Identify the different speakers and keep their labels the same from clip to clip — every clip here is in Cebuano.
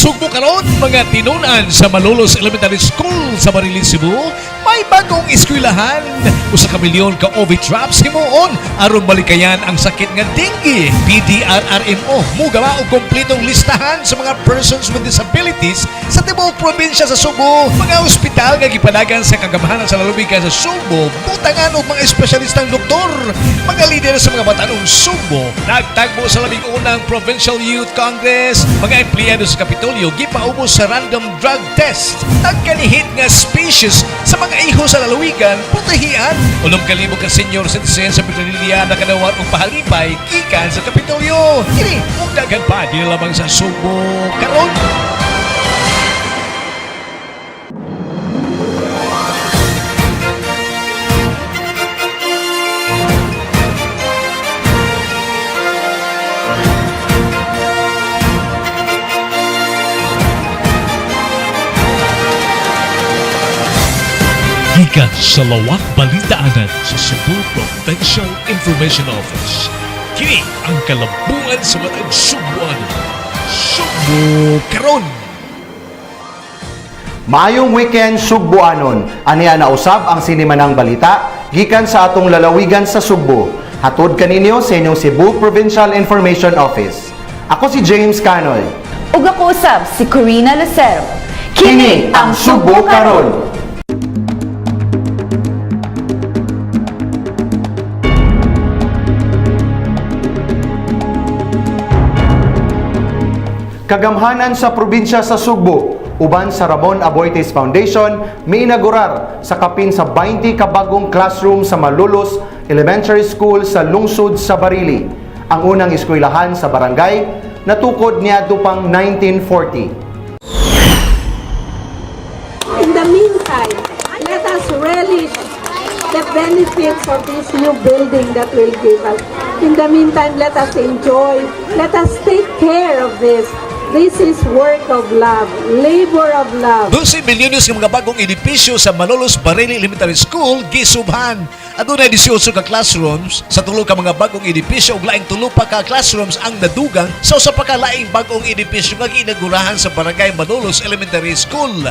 Speaker 1: Sugbo karon, mga tinunan sa Malolos Elementary School sa Barili, Cebu, may bagong eskwelahan. 1 ka milyon ka ovitraps himuon aron malikayan ang sakit nga dengue. PDRRMO mugawa og kompletong listahan sa mga persons with disabilities sa tibuok probinsya sa Sugbo. Mga ospital nga gipanagan sa kagamhanan sa lalawigan sa Sugbo, butangan og mga espesyalistang doktor. Mga lider sa mga batanong Sugbo nagtagbo sa 11th Provincial Youth Congress. Mga empleyado sa Kapitolyo gipaubos sa random drug test. Tagkalihit nga species sa mga iho sa lalawigan protehian. 6,000 ka senior citizen sa Petronilla nakadawat og pahalipay gikan sa Kapitolyo. Kini ug daghan pa dinhi lamang sa Sugbo Karon. Gikan sa Lawak Balitaanan sa Cebu Provincial Information Office. Kini ang kalambuan sa matag Sugboanon. Sugbo Karon!
Speaker 2: Maayong weekend, Sugboanon. Aniya na usab ang sinimanang balita gikan sa atong lalawigan sa Sugbo. Hatod kaninyo sa inyong Cebu Provincial Information Office. Ako si James Canoy.
Speaker 3: Ug ako usab si Corina Lucero.
Speaker 2: Kini ang Sugbo Karon. Kagamhanan sa probinsya sa Sugbo, uban sa Ramon Aboitiz Foundation, miinaugurar sa kapin sa 20 ka bagong classroom sa Malolos Elementary School sa lungsod sa Barili. Ang unang eskwelahan sa barangay, natukod niadto pang 1940.
Speaker 4: In the meantime, let us relish the benefits of this new building that will give us. In the meantime, let us enjoy, let us take care of this. This is work of love, labor of love.
Speaker 1: 12 milyones nga mga bagong edipisyo sa Malolos Barili Elementary School gisubhan. Adunay 18 ka classrooms sa tulo ka mga bagong edipisyo ug laing tulo pa ka classrooms ang nadugang sa usa pa ka laing bagong edipisyo nga giinagurahan sa Barangay Malolos Elementary School.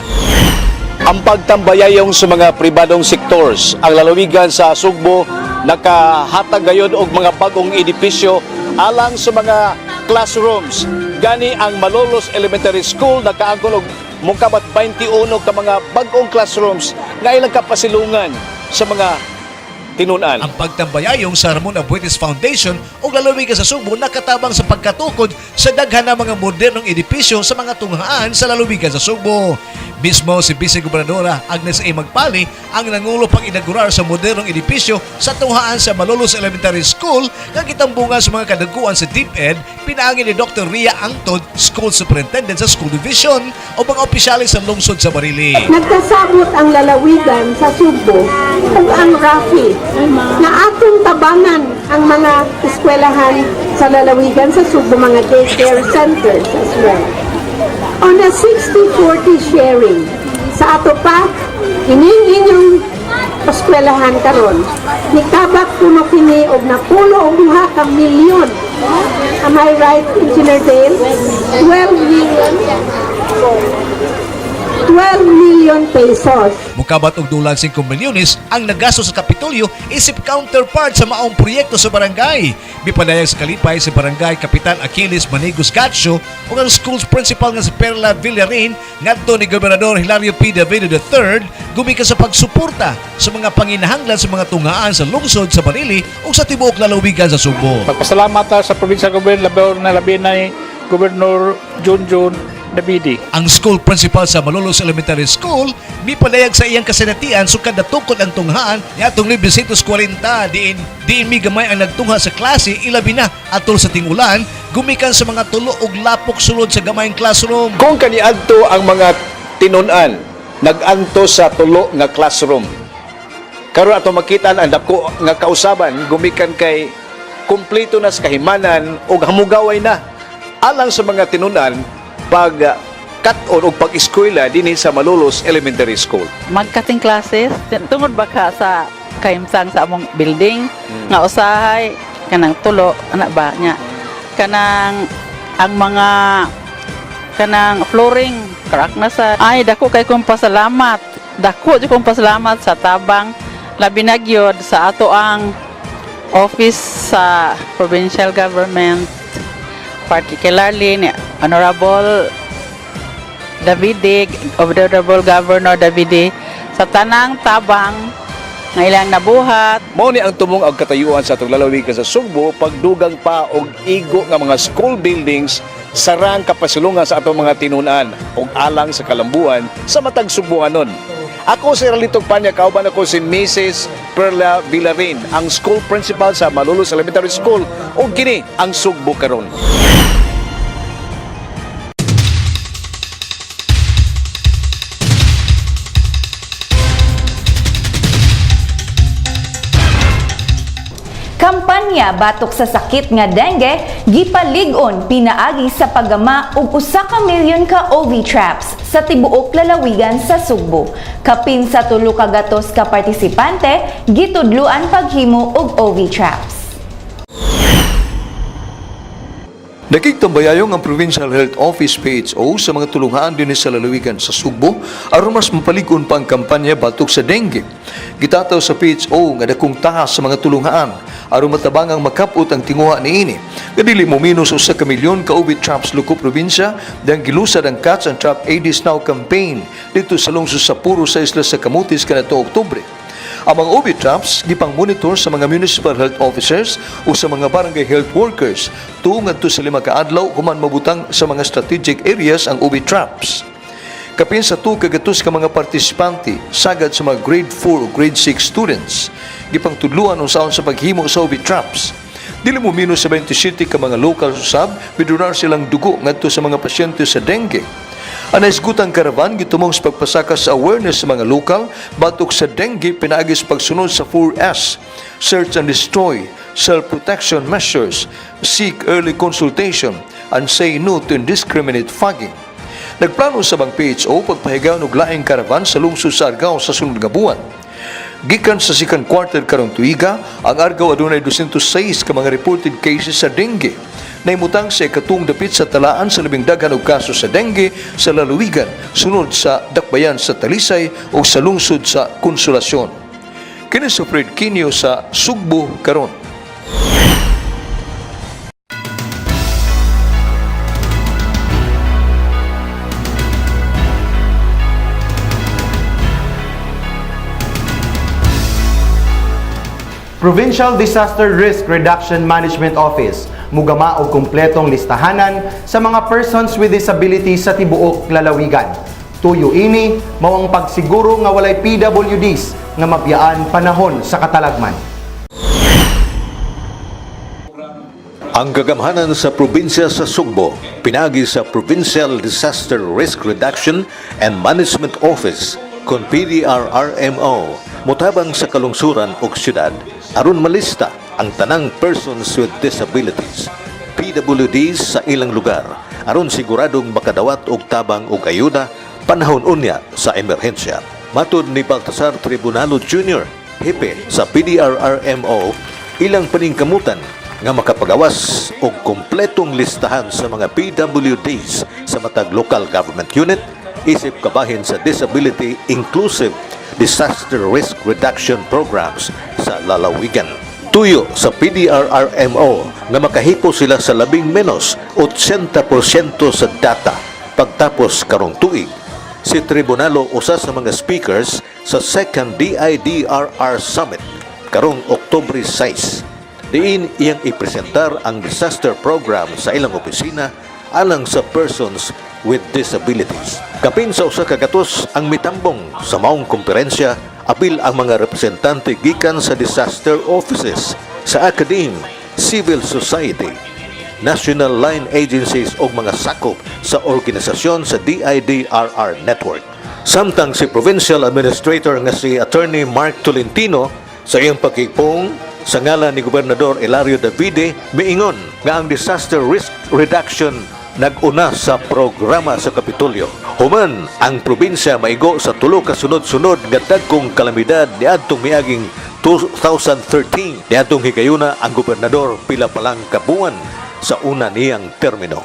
Speaker 5: Ang pagtambayayong sa mga pribadong sektors, ang lalawigan sa Sugbo nakahatag gayon og mga bagong edipisyo alang sa mga classrooms. Gani ang Malolos Elementary School nakaangkon og mukabat 21 ka mga bagong classrooms nga ilang kapasilungan sa mga tinunan.
Speaker 1: Ang pagtambayayong sa Ramon Aboitiz Foundation ug lalawigan sa Sugbo nakatabang sa pagkatukod sa daghan na mga modernong edipisyo sa mga tunghaan sa lalawigan sa Sugbo. Mismo si Vice Gobernadora Agnes A. Magpali ang nangulo pag-inaugurar sa modernong edipisyo sa tunghaan sa Malolos Elementary School nga gitambungan sa mga kadaguan sa DepEd pinaagi ni Dr. Ria Angtod, School Superintendent sa School Division o mga opisyales sa lungsod sa Barili.
Speaker 4: Nagkasabot ang lalawigan sa Sugbo ug ang Rafi na atong tabangan ang mga eskwelahan sa lalawigan sa Sugbo, mga daycare centers as well. On a 60-40 sharing, sa ato pa, ining inyong eskwelahan karon, nikabat kuno kini og napulo og 2 ka milyon. Am I right, Engineer Dale? 12 million. 12 million pesos.
Speaker 1: Mukabat og dulang 5 milyones ang nagasto sa Kapitolyo isip counterpart sa maong proyekto sa barangay. Mipadayag sa kalipay si Barangay Kapitan Achilles Manigos Gacho ug ang school's principal nga si Perla Villarin ngadto ni Gobernador Hilario P. Davido III gumikan sa pagsuporta sa mga panginahanglan sa mga tunghaan sa lungsod sa Barili ug sa tibuok lalawigan sa Sugbo.
Speaker 6: Magpasalamat ta sa probinsya government, labi na labi na ni Governor Junjun Davide.
Speaker 1: Ang school principal sa Malolos Elementary School mipadayag sa iyang kasinatian sukad natukod ang tunghaan niadtong 1940 diin diin migamay ang nagtungha sa klase, ilabi na atol sa tingulan, gumikan sa mga tulo ug lapok sulod sa gamayng classroom.
Speaker 5: Kung kaniadto ang mga tinunan nag-anto sa tulo nga classroom. Karon ato makita ang dako nga kausaban gumikan kay kumpleto na sa kahimanan ug hamugaway na alang sa mga tinunan pag kat-on ug pag-eskwela dinhi sa Malolos Elementary School.
Speaker 7: Magkating classes tungod ba ka sa kahimtang sa among building nga usahay kanang tulo ana ba nya kanang ang mga Kanang flooring crack na sa. Ay, dako kay kong pasalamat. Dako jud kong pasalamat sa tabang, labi na gyud sa ato ang office sa provincial government, particularly ni Honorable Davide, Honorable Governor Davide, sa tanang tabang nga ilang nabuhat.
Speaker 5: Mao ni ang tumong og katayuan sa atong lalawigan sa Sugbo, pagdugang pa og igo nga mga school buildings sarang kapasulungan sa atong mga tinun-an ug alang sa kalambuan sa matag Sugbuanon. Ako si Ralitog Panya, kauban ako si Mrs. Perla Villarin, ang school principal sa Malolos Elementary School, ug kini ang Sugbo Karon.
Speaker 3: Kampanya batok sa sakit nga dengue gipalig-on pinaagi sa paggama og 1 ka milyon ka ovitraps sa tibuok lalawigan sa Sugbo. Kapin sa 300 ka partisipante gitudluan paghimo og ovitraps.
Speaker 8: Nakigtambayayong ang Provincial Health Office PHO sa mga tulunghaan din sa lalawigan sa Sugbo aron mas mapalig-on pa ang kampanya batok sa dengue. Gitataw sa PHO nga dakong tahas sa mga tulunghaan aron matabangang makapot ang tinguha niini. Nga dili mo minus 1 ka milyon ka ovitraps lukop probinsya dahil gilusad ang Catch and Trap Aedes Now campaign dito sa lungsod sa Puro sa isla sa Camotes kanato Oktubre. Ang mga ovitraps gipang monitor sa mga municipal health officers o sa mga barangay health workers tuong ngadto sa 5 ka adlaw human mabutang sa mga strategic areas ang ovitraps. Kapin sa 200 ka mga partisipante sagad sa mga grade 4 o grade 6 students gipang tudluan unsaon sa paghimo sa ovitraps. Dili mo minus sa 27 ka mga local usab midonar silang dugo ngadto sa mga pasyente sa dengue. Ang naisgutang caravan gitumong sa pagpasaka sa awareness sa mga lokal batok sa dengue pinaagi sa pagsunod sa 4S: search and destroy, self-protection measures, seek early consultation, and say no to indiscriminate fogging. Nagplano sa bang PHO pagpahigayon og laing caravan sa lungsod sa Argao sa sunod nga buwan. Gikan sa second quarter karong tuiga, ang Argao adunay 206 ka mga reported cases sa dengue. Naimutang sa ikatuong dapit sa talaan sa labing daghan og kaso sa dengue sa lalawigan, sunod sa Dakbayan sa Talisay o sa lungsod sa Consolacion. Kini si Fred Quinio sa Sugbo Karon.
Speaker 2: Provincial Disaster Risk Reduction Management Office mugama og kumpletong listahanan sa mga persons with disabilities sa tibuok lalawigan. Tuyo ini mao ang pagsiguro nga walay PWDs nga mabiyaan panahon sa katalagman.
Speaker 9: Ang kagamhanan sa probinsya sa Sugbo, pinagi sa Provincial Disaster Risk Reduction and Management Office, kon PDRRMO, motabang sa kalungsuran ug syudad aron malista ang tanang persons with disabilities, PWDs, sa ilang lugar aron siguradong makadawat og tabang ug ayuda panahon unya sa emerhensya. Matud ni Baltasar Tribunalo Jr., hepe sa PDRRMO, ilang paningkamutan nga makapagawas og kompletong listahan sa mga PWDs sa matag local government unit isip kabahin sa Disability Inclusive Disaster Risk Reduction Programs sa lalawigan. Tuyo sa PDRRMO nga makahipo sila sa labing menos 80% sa data pagtapos karong tuig. Si Tribunalo usa sa mga speakers sa second DIDRR Summit karong Oktubre 6. Diin iyang ipresentar ang disaster program sa ilang opisina alang sa persons with disabilities. Kapin sa 100 ang mitambong sa maong kumperensya, apil ang mga representante gikan sa disaster offices, sa academe, civil society, national line agencies o mga sakop sa organisasyon sa DIDRR Network. Samtang si Provincial Administrator nga si Attorney Mark Tolentino sa iyang pagkipong sa ngalan ni Gobernador Hilario Davide miingon nga ang disaster risk reduction nag-una sa programa sa Kapitolyo. Human ang probinsya maigo sa tulo ka sunod-sunod nga dagkong kalamidad niadtong miaging 2013. Niadtong higayuna ang gobernador pila pa lang ka buwan sa una niyang termino.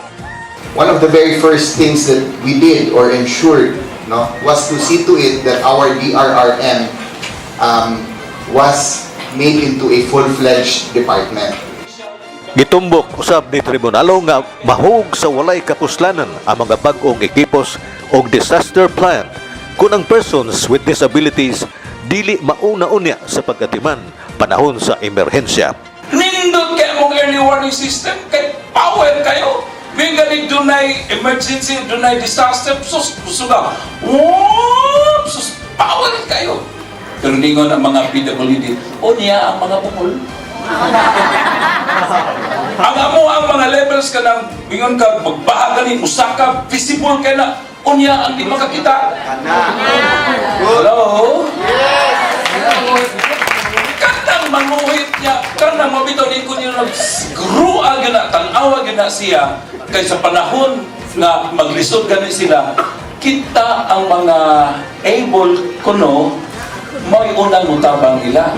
Speaker 10: One of the very first things that we did or ensured, no, was to see to it that our DRRM was made into a full-fledged department.
Speaker 9: Gitumbok usab ni Tribunalo nga mahug sa walay kapuslanan ang mga bag-ong ekipos og disaster plan kung ang persons with disabilities dili mauna unya sa pagatiman panahon sa emerhensya.
Speaker 11: Nindot kay mong early warning system kay power kayo. May galing dunay emergency, dunay disaster, sus, suga. Whoop, sus, power kayo. Pero ningon ang mga PWD, o niya ang mga bukol. Ang amo ang mga levels ka ng ingon ka magbaha gani usa ka visible kay na unya ang di makakita. Hello? Kanang manguhit niya, kanang mabitaw ni ko niya naggrua gana, tan-awa gana siya kay sa panahon nga maglisod gani sila, kita ang mga able kuno mo'y unang mutabang nila.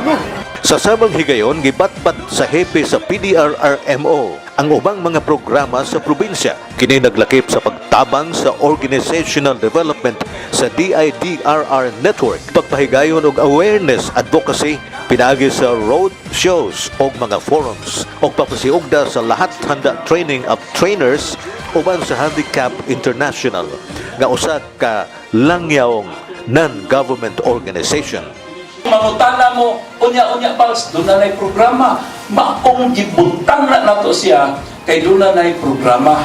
Speaker 9: Sa samang higayon, gibatbat sa hepe sa PDRRMO ang ubang mga programa sa probinsya. Kini naglakip sa pagtabang sa organizational development sa DIDRR network, pagpahigayon og awareness advocacy pinaagi sa road shows og mga forums, og papasiugda sa lahat handa training of trainers uban sa Handicap International nga usa ka langyawong non-government organization.
Speaker 11: Mangutana mo, unya-unya pals, doon na na'y programa. Maong gibutang na nato siya, kay doon na na'y programa.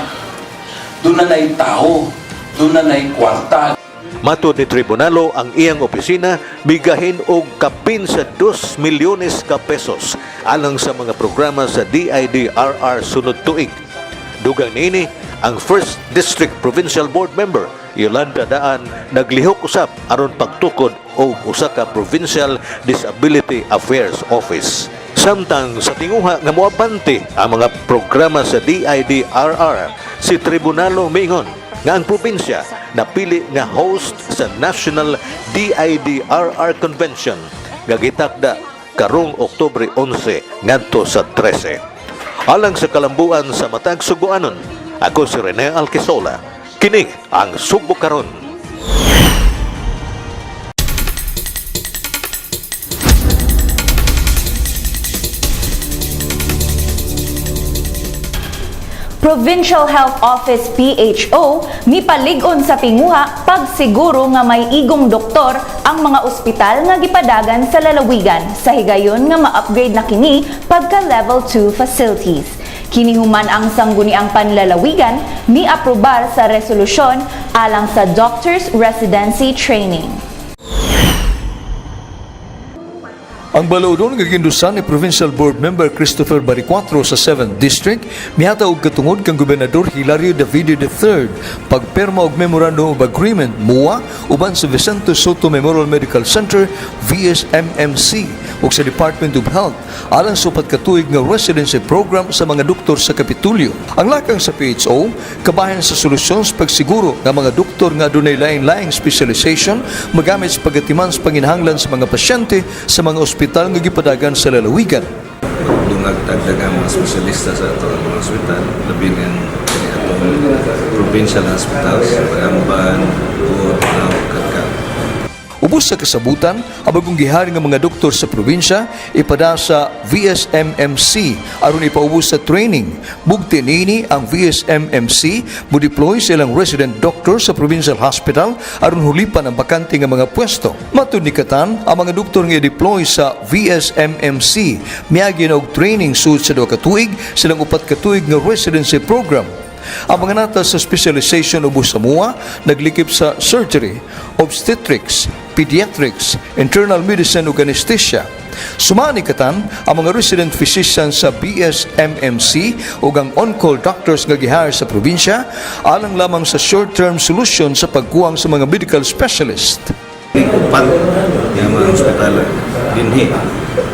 Speaker 11: Doon na na'y tao. Doon na na'y kwarta.
Speaker 9: Matod ni Tribunalo, ang iyang opisina bigahin og kapin sa 2 milyones ka pesos alang sa mga programa sa DIDRR sunod tuig. Dugang niini, ang First District Provincial Board Member Yolanda Daan naglihok usab aron pagtukod og usa ka Provincial Disability Affairs Office. Samtang sa tinguha nga moabante ang mga programa sa DIDRR, si Tribunalo miingon nga ang probinsya napili nga host sa National DIDRR Convention nga gitakda karong Oktubre 11 ngadto sa 13. Alang sa kalambuan sa matag Sugbuanon, ako si Rene Alquisola. Kini ang Sugbo Karon.
Speaker 3: Provincial Health Office PHO mipalig-on sa tinguha pagsiguro nga may igong doktor ang mga ospital nga gipadagan sa lalawigan sa higayon nga ma-upgrade na kini pagka level 2 facilities. Kini human ang sangguniang panlalawigan ni aprobar sa resolusyon alang sa Doctors Residency Training.
Speaker 8: Ang balaodon nga gindusan ni Provincial Board Member Christopher Baricuatro sa 7th District mihata og katungod kang Gobernador Hilario Davide III pagperma og Memorandum of Agreement MOA uban sa Vicente Soto Memorial Medical Center VSMMC ug sa Department of Health alang sa upat ka tuig nga residency program sa mga doktor sa Kapitulyo. Ang lakang sa PHO kabahin sa solusyon sa pagsiguro nga mga doktor nga adunay laing-laing specialization magamit sa pagatiman sa panginahanglan sa mga pasyente sa mga ospital nga gipadagan sa lalawigan.
Speaker 12: Dungag tagdag ang mga espesyalista sa ato ang mga ospital, labi ng kani atong provincial hospitals, Pagamban, Buot, Laoag, Katkat.
Speaker 8: Ubos sa kasabutan, ang bagong gihari nga mga doktor sa probinsya ipada sa VSMMC aron ipaubos sa training. Bugti nini ang VSMMC mo-deploy sa ilang resident doctor sa provincial hospital aron hulipan ang bakante nga mga pwesto. Matud ni Katan, ang mga doktor nga i-deploy sa VSMMC miagi na og training sud sa 2 ka tuig silang 4 ka tuig nga residency program. Ang mga nata sa specialization ubos sa MUA naglikip sa surgery, obstetrics, pediatrics, internal medicine ug anesthesia. Sumani katan ang mga resident physician sa BSMMC ug ang on-call doctors nga gihire sa probinsya alang lamang sa short-term solution sa pagkuwang sa mga medical specialist.
Speaker 12: Upat nga mga ospital dinhi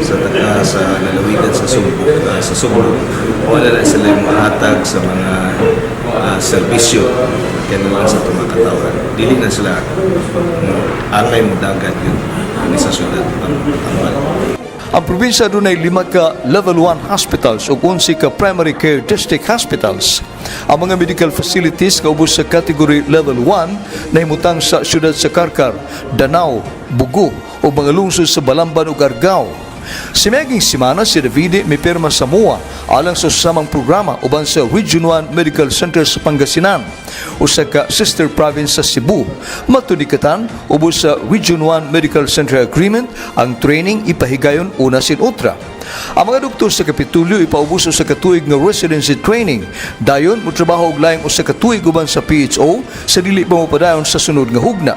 Speaker 12: sa taka sa lalawigan sa Sugbo, wala na sila yung mahatag sa mga serbisyo kaya sa itong mga katawhan. Dili na sila mo angay mo dagat yun sa syudad pang tambal.
Speaker 8: Ang probinsya dunay lima ka level 1 hospitals ug 11 ka primary care district hospitals. Ang mga medical facilities nga ubos sa category level 1 nahimutang sa siyudad sa Carcar, Danao, Bogo ug mga lungsod sa Balamban ug Argao. Sa miaging semana, si Davide mipirma sa MOA alang sa usamang programa uban sa Region 1 Medical Center sa Pangasinan, usa ka sister province sa Cebu. Matud ni Katan, ubos sa Region 1 Medical Center Agreement, ang training ipahigayon una sin utra. Ang mga doktor sa Kapitulyo ipaubos sa katuig nga residency training. Dayon, motrabaho og laing usa ka tuig uban sa PHO sa dili pa mopadayon sa sunod nga hugna.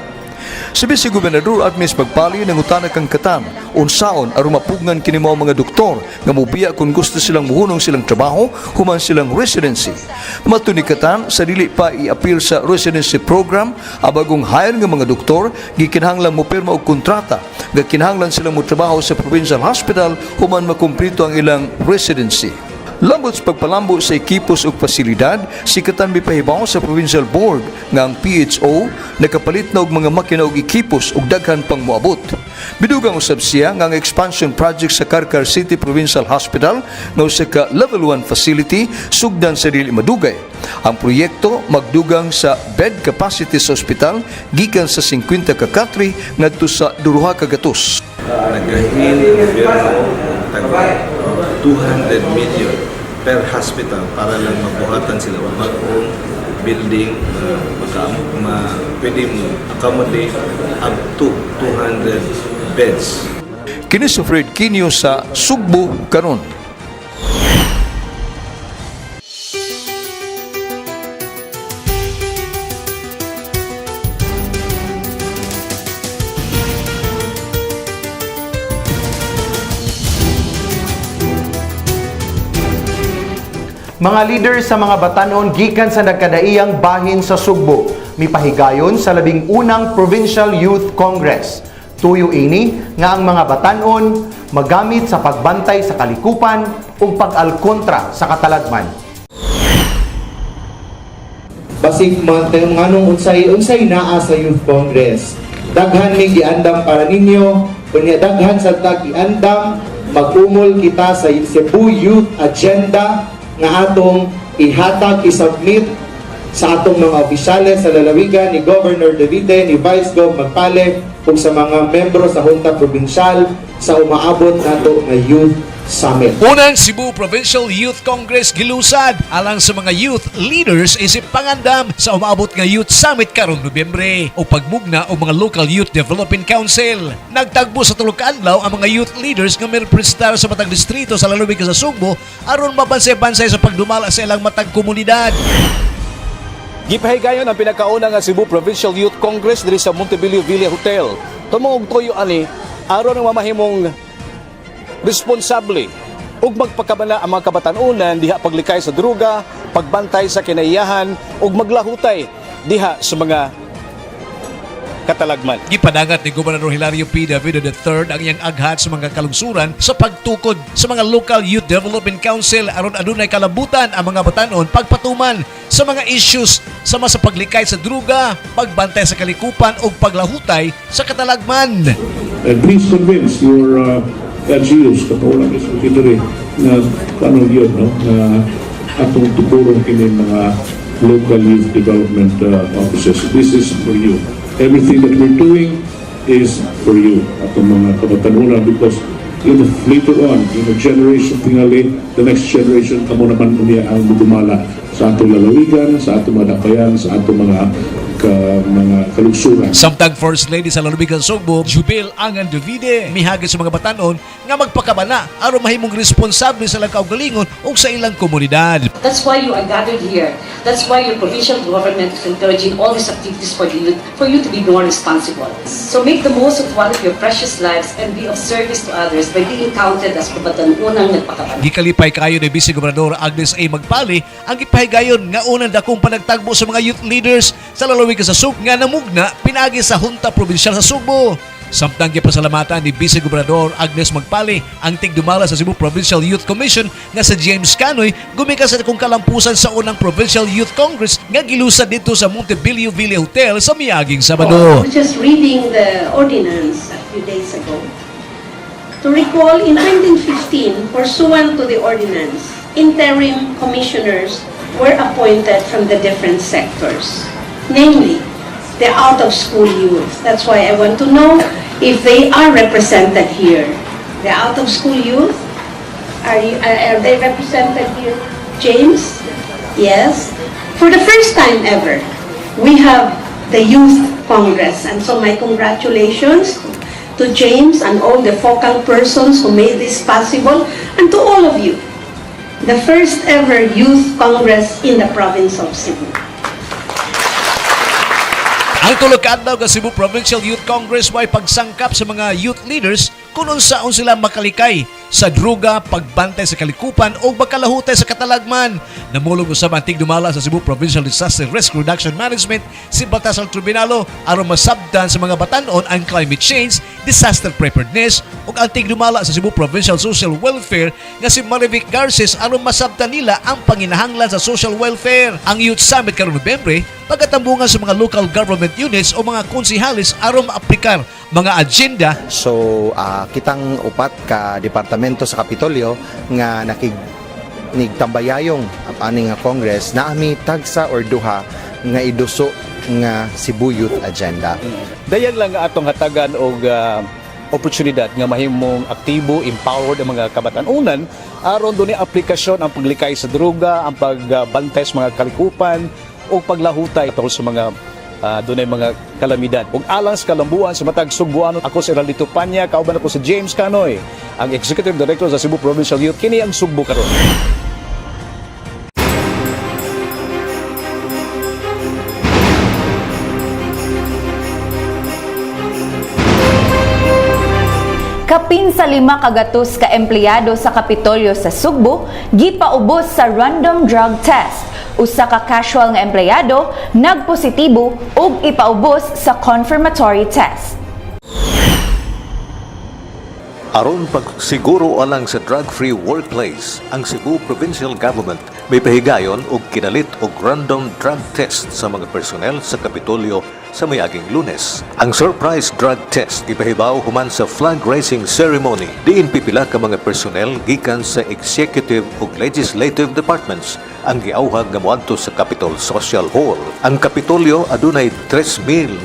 Speaker 8: Si Vice Gobernador Agnes Magpali nangutana kang Katan unsaon aron mapugngan kini mao mga doktor nga mobiya kung gusto silang muhunong silang trabaho human silang residency. Matud ni Katan, sa dili pa i-appeal sa residency program ang bagong hire nga mga doktor, gikinahanglan mo pirma og kontrata nga kinahanglan silang motrabaho sa provincial hospital human makumpleto ang ilang residency. Lambot sa pagpalambo sa ekipos ug pasilidad, si Katan mipahibaw sa Provincial Board nga ang PHO nakapalit na og mga makina ug ekipos ug daghan pang moabot. Midugang usab siya nga ang expansion project sa Carcar City Provincial Hospital nga usa ka level 1 facility sugdan sa dili madugay. Ang proyekto magdugang sa bed capacity sa ospital gikan sa 50 ka katre ngadto sa 200.
Speaker 12: Nagahin ang gobyerno tag 200 million per hospital para lang mabuhatan sila og bag-ong building maka, pwede mo accommodate up to 200 beds.
Speaker 8: Kini si Fred Quinio sa Sugbo Karon.
Speaker 2: Mga leader sa mga batanon gikan sa nagkadaiyang bahin sa Sugbo, mipahigayon sa 11ng Provincial Youth Congress. Tuyo ini nga ang mga batanon magamit sa pagbantay sa kalikupan ug pag-alkontra sa katalagman.
Speaker 10: Basig man tayo nganong unsay unsay naa sa Youth Congress. Daghan mi giandam para ninyo, unya daghan sa tag giandam mag-umol kita sa Cebu Youth Agenda nga atong ihatag, isubmit sa atong mga opisyales sa lalawigan ni Governor Davide, ni Vice Gov Magpale ug sa mga membro sa Junta Provincial sa umaabot nato nga Youth Summit.
Speaker 1: Unang Cebu Provincial Youth Congress gilusad alang sa mga youth leaders isip pangandam sa umaabot nga Youth Summit karong Nobyembre o pagmugna og mga Local Youth Development Council. Nagtagbo sa tulo ka adlaw ang mga youth leaders nga mirepresentar sa matag distrito sa lalawigan sa Sugbo aron mabansay-bansay sa pagdumala sa ilang matag komunidad.
Speaker 5: Gipahigayon ang pinakauna nga Cebu Provincial Youth Congress diri sa Montebello Villa Hotel. Tumong og tuyo ani aron ang mamahimong responsable ug magpakabana ang mga kabatan-unan diha paglikay sa druga, pagbantay sa kinaiyahan ug maglahutay diha sa mga katalagman.
Speaker 1: Gipadangat ni Gobernador Hilario P. Davido III ang iyang aghat sa mga kalungsuran sa pagtukod sa mga Local Youth Development Council aron adunay kalabutan ang mga batanon pagpatuman sa mga issues sama sa paglikay sa druga, pagbantay sa kalikupan ug paglahutay sa katalagman.
Speaker 13: And please convince your LGUs, katulad is diri na paano yun, no? Na atong tukuron kini mga local youth development offices. This is for you. Everything that we're doing is for you, atong mga kabatanunan, because in later on, in a generation tingali, the next generation, kamo naman unya ang mudumala sa atong lalawigan, sa atong mga dakayan, sa atong mga kalugsuran.
Speaker 1: Samtang First Lady sa Lalawigan Sugbo, Jubil Angan Davide, mihagit sa mga batanon nga magpakabana aron mahimong responsable sa ilang kaugalingon ug sa ilang komunidad.
Speaker 14: That's why you are gathered here. That's why your provincial government is encouraging all these activities for the youth, for you to be more responsible. So make the most of one of your precious lives and be of service to others by being counted as kabataan-unang nagpakabana.
Speaker 1: Gikalipay kayo ni Vice Gobernador Agnes A. Magpali ang gipahigayon nga unang dakong panagtagbo sa mga youth leaders sa lalawigan sa Sugbo nga namugna pinaagi sa Junta Provincial sa Sugbo. Samtang gipasalamatan ni Vice Gobernador Agnes Magpali ang tigdumala sa Cebu Provincial Youth Commission nga sa James Canoy gumikan sa dakong kalampusan sa unang Provincial Youth Congress nga gilusad dito sa Montebello Villa Hotel sa miaging Sabado.
Speaker 4: I was just reading the ordinance a few days ago. To recall, in 2015, pursuant to the ordinance, interim commissioners were appointed from the different sectors, namely the out-of-school youth. That's why I want to know if they are represented here. The out-of-school youth, are they represented here? James? Yes. For the first time ever, we have the Youth Congress. And so my congratulations to James and all the focal persons who made this possible, and to all of you. The first ever Youth Congress in the province of Cebu.
Speaker 1: Ang 3 ka adlaw nga Cebu Provincial Youth Congress may pagsangkap sa mga youth leaders kung unsaon sila makalikay sa druga, pagbantay sa kalikupan o makalahutay sa katalagman. Namulong usab ang tigdumala sa Cebu Provincial Disaster Risk Reduction Management, si Baltasar Tribunalo, aron masabdan sa mga batanon ang climate change, disaster preparedness, ug ang tigdumala sa Cebu Provincial Social Welfare nga si Marivic Garces aron masabtan nila ang panginahanglan sa social welfare. Ang Youth Summit karong Nobyembre pagkatambungan sa mga local government units o mga konsihales aron maaplikar mga agenda.
Speaker 15: So kitang upat ka departamento sa Kapitolyo nga nakig nigtambayayong ani nga Congress naami tagsa or duha nga iduso nga Cebu Youth Agenda.
Speaker 5: Dayan lang nga atong hatagan og oportunidad nga mahimong aktibo, empowered ang mga kabatan-unan aron dunay aplikasyon ang paglikay sa droga, ang pagbantay sa mga kalikupan o paglahutay tungkol sa mga dunay mga kalamidad. Ug alang sa kalambuan sa matag Sugbuanon, ako si Ralito Panya, kauban ako si James Canoy, ang Executive Director sa Cebu Provincial Youth. Kini ang Sugbo Karon.
Speaker 3: Kapin sa 500 ka empleyado sa Kapitolyo sa Sugbo gipaubos sa random drug test. Usa ka casual nga empleyado nagpositibo ug ipaubos sa confirmatory test.
Speaker 9: Aron pagsiguro alang sa drug-free workplace, ang Cebu Provincial Government may pahigayon og kinalit og random drug test sa mga personnel sa Kapitolyo sa mayaging Lunes. Ang surprise drug test gipahibaw human sa flag raising ceremony, diin pipila ka mga personnel gikan sa executive ug legislative departments ang giawhag nga moadto sa Capitol Social Hall. Ang Kapitolyo adunay 3,098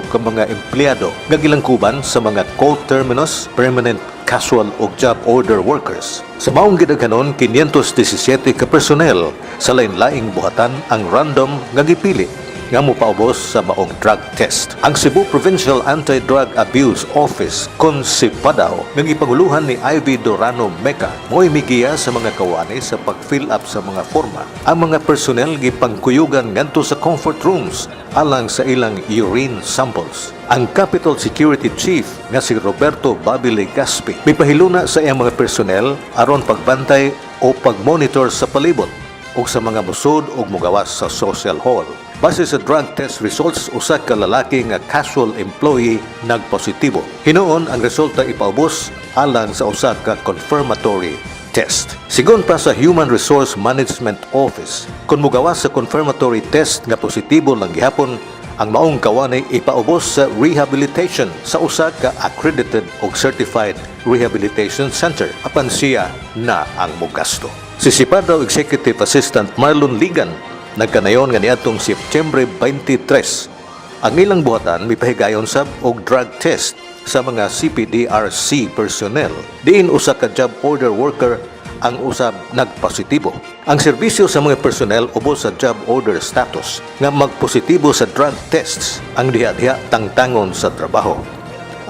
Speaker 9: ka mga empleyado nga gilangkuban sa mga co-terminus, permanent, casual ug job order workers. Sa maong gidaghanon, 517 ka personnel sa lain-laing buhatan ang random nga gipili nga mopaubos sa maong drug test. Ang Cebu Provincial Anti-Drug Abuse Office, kon CPADAO, nga gipanguluhan ni Ivy Dorano Meca, mo'y migiya sa mga kawani sa pag-fill up sa mga forma. Ang mga personnel gipangkuyugan ngadto sa comfort rooms alang sa ilang urine samples. Ang Capitol Security Chief nga si Roberto Bobby Legaspi mipahiluna sa iyang mga personnel aron pagbantay o pagmonitor sa palibot ug sa mga musod ug mugawas sa social hall. Base sa drug test results, usa ka lalaki nga casual employee nagpositibo. Hinuon ang resulta ipaubos alang sa usa ka confirmatory test. Sigon pa sa Human Resource Management Office, kung mugawas sa confirmatory test nga positibo lang gihapon, ang maong kawani ipaubos sa rehabilitation sa usa ka accredited og certified rehabilitation center, apan siya na ang mogasto. Si CPADAO Executive Assistant Marlon Ligan nagkanayon nga niadtong Setyembre 23 ang ilang buhatan mipahigayon sab og drug test sa mga CPDRC personnel, diin usa ka job order worker ang usab nagpositibo. Ang serbisyo sa mga personnel ubos sa job order status nga magpositibo sa drug tests ang diha-diha tangtangon sa trabaho.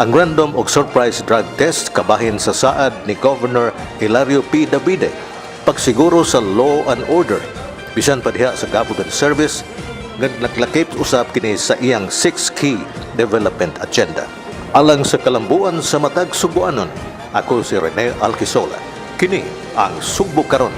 Speaker 9: Ang random og surprise drug test kabahin sa saad ni Governor Hilario P. Davide pagsiguro sa law and order bisan pa diha sa government service, nga naglakip usab kini sa iyang six key development agenda. Alang sa kalambuan sa matag Sugbuanon, ako si Rene Alquisola. Kini ang Sugbo Karon.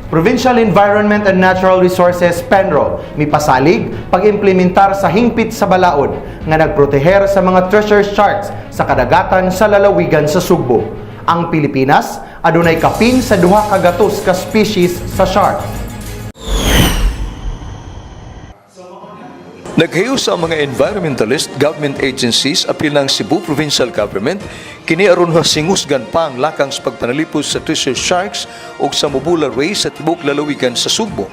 Speaker 2: Provincial Environment and Natural Resources PENRO mipasalig pag-implementar sa hingpit sa balaod nga nagproteher sa mga treasure sharks sa kadagatan sa lalawigan sa Sugbo. Ang Pilipinas Adunay kapin sa 200 ka species sa shark.
Speaker 8: Naghayo sa mga environmentalist government agencies apil ng Cebu Provincial Government kini aron hasingusgan pa ang lakang sa pagpanalipod sa thresher sharks ug sa mobula ray sa tibok lalawigan sa Sugbo.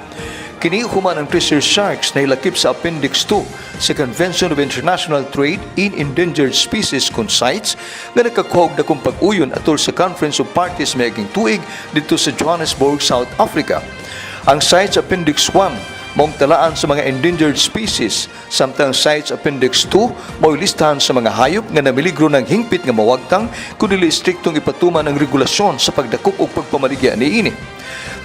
Speaker 8: Kini human ang thresher sharks na ilakip sa Appendix 2 sa Convention of International Trade in Endangered Species kon CITES nga nakakuha og dakong pag-uyon atol sa Conference of Parties miaging tuig didto sa Johannesburg, South Africa. Ang CITES Appendix 1 maong talaan sa mga endangered species, samtang CITES Appendix 2 mao'y listahan sa mga hayop nga namiligro ng hingpit nga mawagtang kung dili istriktong ipatuman ang regulasyon sa pagdakop ug pagpamaligya niini.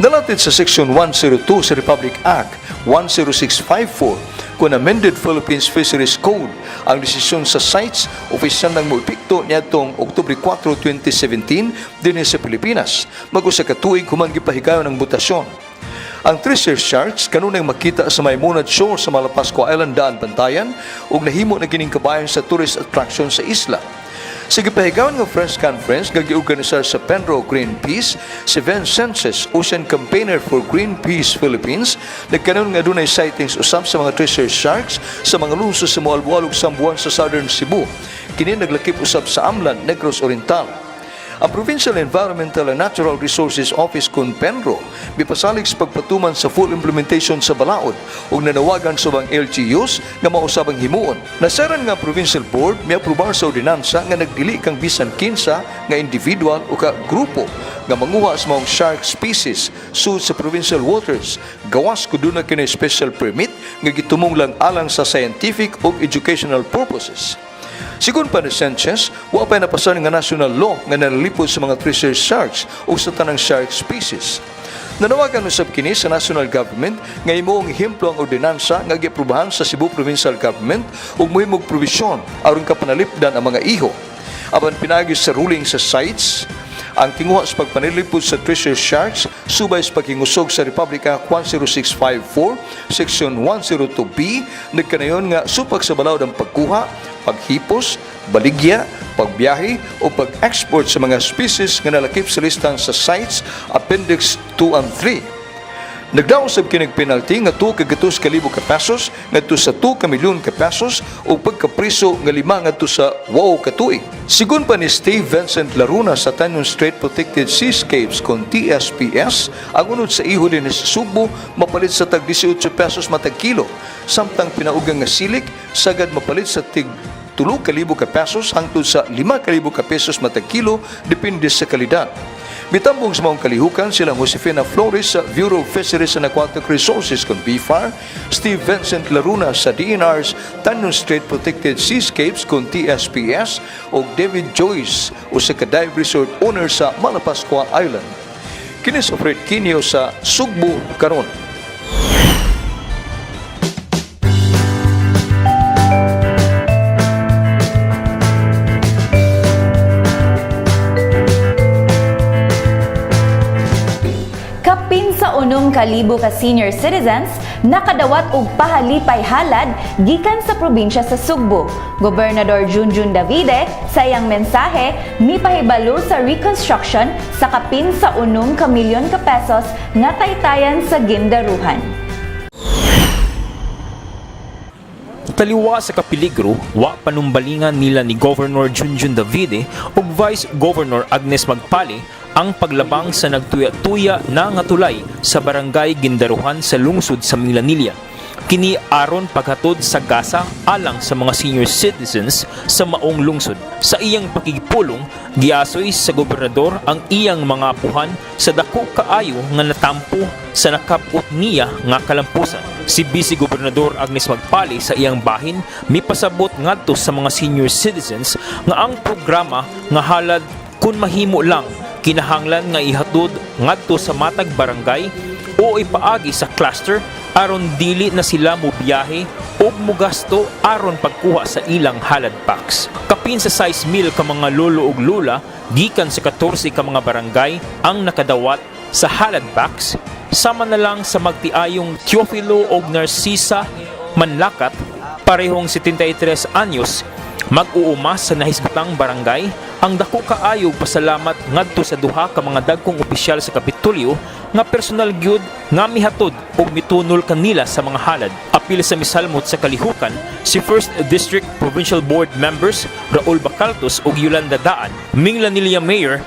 Speaker 8: Nalatid sa Section 102 sa Republic Act 10654 kun amended Philippines Fisheries Code, ang desisyon sa CITES opisyal nang moepekto niadtong Oktubre 4, 2017 dinhi sa Pilipinas, mag-usa ka tuig human gipahigayon ang botasyon. Ang thresher sharks kanunay makita sa Maimunat Shore sa Malapascua Island, Daanbantayan, ug nahimo na kining kabayan sa tourist attraction sa isla. Sa gipahigayon nga press conference nga giorganisar sa Penro Greenpeace, si Ven Sanchez, Ocean Campaigner for Greenpeace Philippines, nagkanon nga dunay sightings usab sa mga thresher sharks sa mga lungsod sa Moalboal ug Samboan sa Southern Cebu. Kini naglakip usab sa Amlan, Negros Oriental. Ang Provincial Environmental and Natural Resources Office kun PENRO mipasalig sa pagpatuman sa full implementation sa balaod ug nanawagan sa ubang LGUs nga mausab ang himuon. Nasaran nga Provincial Board miaprobar sa ordinansa nga nagdili kang bisan kinsa nga individual o ka grupo nga manguha sa maong shark species sud sa provincial waters gawas kun duna kini special permit nga gitumong lang alang sa scientific o educational purposes. Sigon pa ni Sanchez, wa pa napasan nga national law nga nanalipod sa mga thresher sharks o sa tanang shark species. Nanawagan usab kini sa national government nga himuong ehemplo ang ordinansa nga giaprobahan sa Cebu Provincial Government ug mohimog probisyon aron kapanalipdan ang mga iho. Apan pinaagi sa ruling sa CITES, ang tinguha sa pagpanilipod sa thresher sharks subay sa paghingusog sa Republic Act 10654, Section 102B, nagkanayon nga supak sa balaod ang pagkuha, paghipos, baligya, pagbiyahe o pag-export sa mga species nga nalakip sa listahan sa CITES Appendix 2 and 3. Nagdaos sab kinig penalty nga 200,000 ka pesos ngadto sa 2 ka milyon ka pesos o pagkapriso nga 5 ngadto sa 8 ka tuig. Sigon pa ni Steve Vincent Laruna sa Tañon Strait Protected Seascapes kon TSPS, ang unod sa iho dinhi sa Sugbo mapalit sa tag 18 pesos matag kilo, samtang pinaugang nga silik sagad mapalit sa tig 3,000 ka pesos hangtod sa 5,000 ka pesos matag kilo, depende sa kalidad. Mitambong sa maong kalihukan silang Josefina Flores sa Bureau of Fisheries and Aquatic Resources kon BFAR, Steve Vincent Laruna sa DENR's Tañon Strait Protected Seascapes kon TSPS ug David Joyce usa ka dive resort owner sa Malapascua Island. Kini sa Fred Quinio sa Sugbo Karon.
Speaker 3: Kapin sa 6,000 ka senior citizens nakadawat og pahalipay halad gikan sa probinsya sa Sugbo. Gobernador Junjun Davide sa iyang mensahe mipahibalo sa reconstruction sa kapin sa 6 ka milyon ka pesos nga taytayan sa Guindaruhan.
Speaker 16: Taliwa sa kapiligro, wa panumbalingan nila ni Governor Junjun Davide ug Vice Governor Agnes Magpali ang paglabang sa nagtuya-tuya na nga tulay sa barangay Guindaruhan sa lungsod sa Minglanilla. Kini aron paghatod sa gasa alang sa mga senior citizens sa maong lungsod. Sa iyang pakigpulong, giasoy sa gobernador ang iyang mga apuhan sa dako kaayo nga natampo sa nakapot niya nga kalampusan. Si Vice Gobernador Agnes Magpali sa iyang bahin mipasabot ngadto sa mga senior citizens nga ang programa nga halad kun mahimo lang kinahanglan nga ihatod ngadto sa matag barangay o ipaagi sa cluster aron dili na sila mobiyahe o mugasto aron pagkuha sa ilang halad packs. Kapin sa 6,000 ka mga lolo ug lola gikan sa 14 ka mga barangay ang nakadawat sa halad packs, sama na lang sa magtiayong Teofilo og Narcisa Manlakat, parehong 73 anyos. Mag-uuma sa nahisgutang barangay ang dako kaayo pasalamat ngadto sa duha ka mga dagkong opisyal sa Kapitolyo nga personal gyud nga mihatod og mitunol kanila sa mga halad. Apil sa misalmot sa kalihukan si 1st District Provincial Board members Raul Bacaltos ug Yolanda Daan, Minglanilla Mayor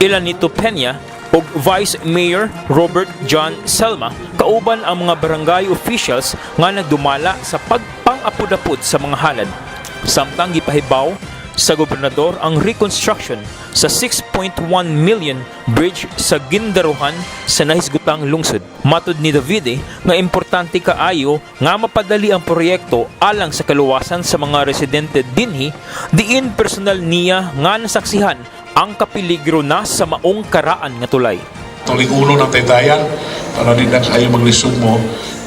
Speaker 16: Elanito Peña ug Vice Mayor Robert John Selma, kauban ang mga barangay officials nga nagdumala sa pagpangapud-apud sa mga halad. Samtang gipahibaw sa gobernador ang reconstruction sa 6.1 million bridge sa Guindaruhan sa nahisgutang lungsod. Matod ni Davide nga importante kaayo nga mapadali ang proyekto alang sa kaluwasan sa mga residente dinhi, diin personal niya nga nasaksihan ang kapiligro na sa maong karaan nga tulay.
Speaker 13: Tuling ulo ng taytayan para di na kayo maglisod mo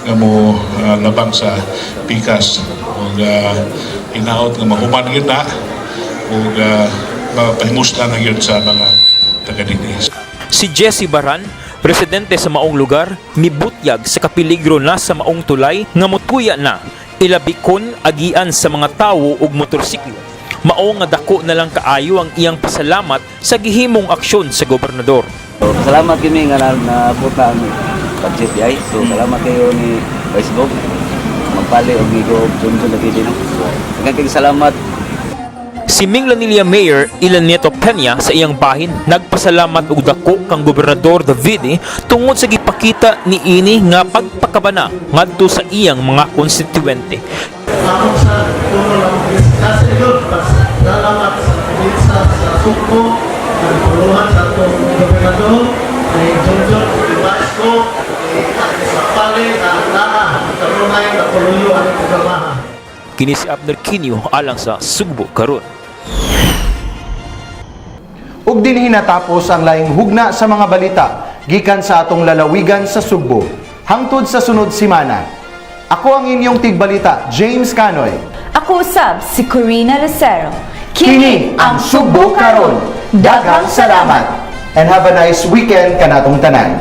Speaker 13: nga mo labang sa pikas ug hinaot nga mahuman gyud na ug mapahimuslan na gyud sa mga taga dinhi.
Speaker 16: Si Jesse Baran, residente sa maong lugar, mibutyag sa kapiligro na sa maong tulay nga motuya na ilabikon agian sa mga tawo ug motorsiklo. Mao nga dako na lang kaayo ang iyang pasalamat sa gihimong aksyon sa gobernador.
Speaker 17: So, salamat kami nga naabot na ang budget ay. So salamat kayo ni Vice Gov. Magpali og ni Gov Junjun Davide, no. So daghang salamat.
Speaker 16: Si Minglanilla Mayor Ilan Nieto Peña sa iyang bahin nagpasalamat og dako kang Gobernador Davide tungod sa gipakita niini nga pagpakabana ngadto sa iyang mga konstituente.
Speaker 18: Ako sa puno ng kasi yun, salamat sa probinsya sa Sugbo, ang puluhan sa atong gobernador, ni Junjun, ni Vice ko, ni sa Pali, na naa, kanunay, na puluyo ang programahan.
Speaker 16: Kini si Abner Quinio alang sa Sugbo Karon.
Speaker 2: Ug dinhi natapos ang laing hugna sa mga balita gikan sa atong lalawigan sa Sugbo. Hangtod sa sunod simana. Ako ang inyong tigbalita, James Canoy.
Speaker 3: Ako usab si Corina Lucero.
Speaker 2: Kini ang Sugbo Karon. Daghang salamat and have a nice weekend kanatong tanan.